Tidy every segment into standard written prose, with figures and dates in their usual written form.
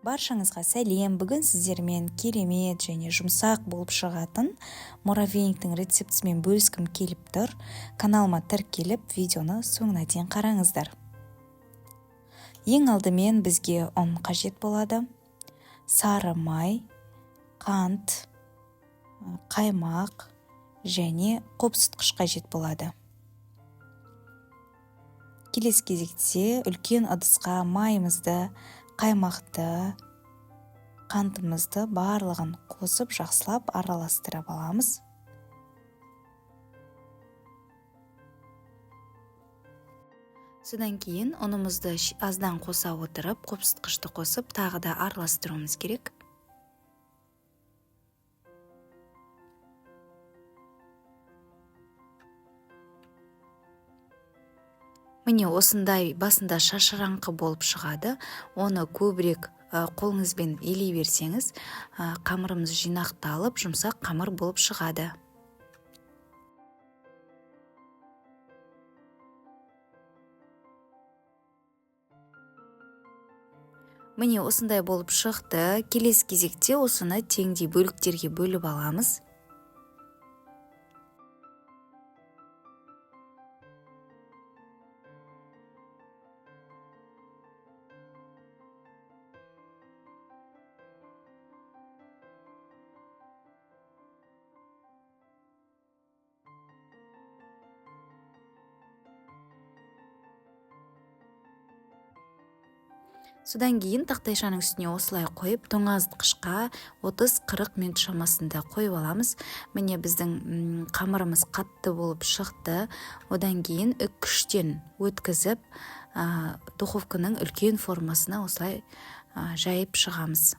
Баршаңызға сәлем! Бүгін сіздермен керемет және жұмсақ болып шығатын муравейниктің рецептісімен бөліскім келіп тұр. Каналыма тіркеліп, видеоны соңына дейін қараңыздар. Ең алдымен бізге ұн қажет болады. Сары май, қант, қаймақ және қопсытқыш қажет болады. Келесі кезекте үлкен ыдысқа майымызды, қаймақты, қантымызды барлығын қосып жақсылап араластырып аламыз. Содан кейін ұнымызды аздан қоса отырып, қопсытқышты қосып, тағы да араластыруымыз керек. Міне, осындай басында шашыраңқы болып шығады. Оны көбірек қолыңызбен елей берсеңіз, қамырымыз жинақталып, жұмсақ қамыр болып шығады. Міне, осындай болып шықты. Келесі кезекте осыны теңдей бөліктерге бөліп аламыз. Содан кейін тақтайшаның үстіне осылай қойып, тоңазытқышқа 30-40 минут шамасында қойып аламыз. Міне, біздің қамырымыз қатты болып шықты. Одан кейін үккіштен өткізіп, духовканың үлкен формасына осылай жайып шығамыз.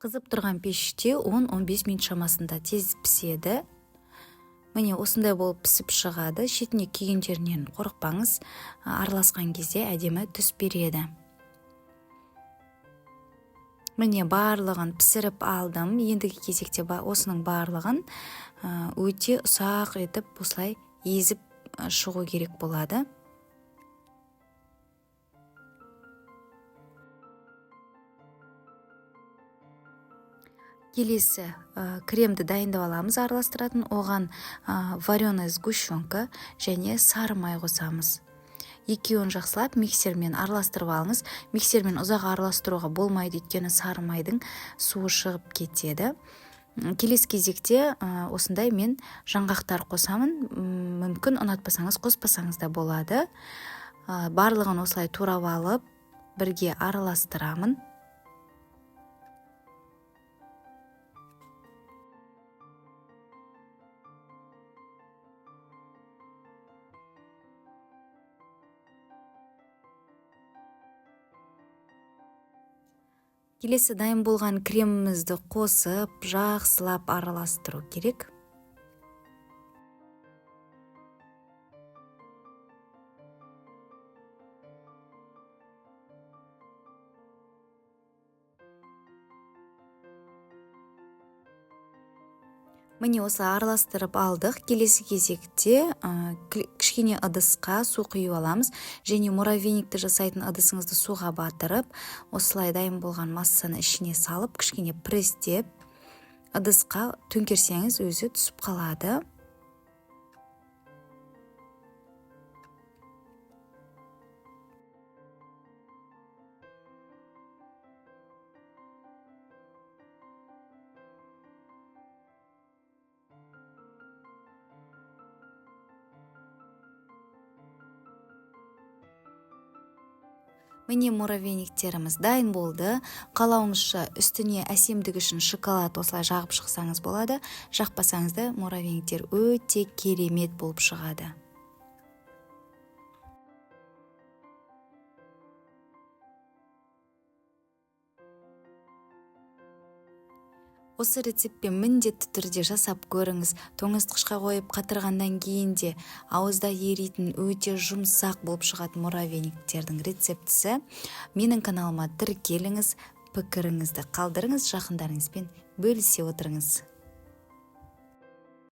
Қызып тұрған пеште 10-15 минут шамасында тез піседі. Міне, осындай болып пісіп шығады. Шетіне күйген жерінен қорықпаңыз, араласқан кезде әдемі түс береді. Міне, барлығын пісіріп алдым. Ендігі кезекте осының барлығын өте ұсақ етіп осылай езіп шығу керек болады. Келесі кремді дайындап аламыз араластыратын. Оған вареная сгущенка және сары май қосамыз. Екеуін жақсылап миксермен араластырып алыңыз. Миксермен ұзақ араластыруға болмайды, өйткені сары майдың суы шығып кетеді. Келесі кезекте осындай мен жаңғақтар қосамын. Мүмкін ұнатпасаңыз, қоспасаңыз да болады. Барлығын осылай турап алып, бірге араластырамын. Келесі дайын болған кремімізді қосып, жақсылап араластыру керек. Міне, осылай араластырып алдық. Келесі кезекте кішкене ыдысқа су құйып аламыз және муравейникті жасайтын ыдысыңызды суға батырып, осылай дайын болған массаны ішіне салып, кішкене пресстеп, ыдысқа төңкерсеңіз өзі түсіп қалады. Міне, муравейниктеріміз дайын болды. Қалауыңызша үстіне әсемдік үшін шоколад осылай жағып шықсаңыз болады. Жақпасаңыз да муравейниктер өте керемет болып шығады. Осы рецептпен міндетті түрде жасап көріңіз. Тоңазытқышқа қойып қатырғаннан кейін де ауызда еритін өте жұмсақ болып шығатын муравейниктердің рецептісі. Менің каналыма тіркеліңіз, пікіріңізді қалдырыңыз, жақындарыңызбен бөлісе отырыңыз.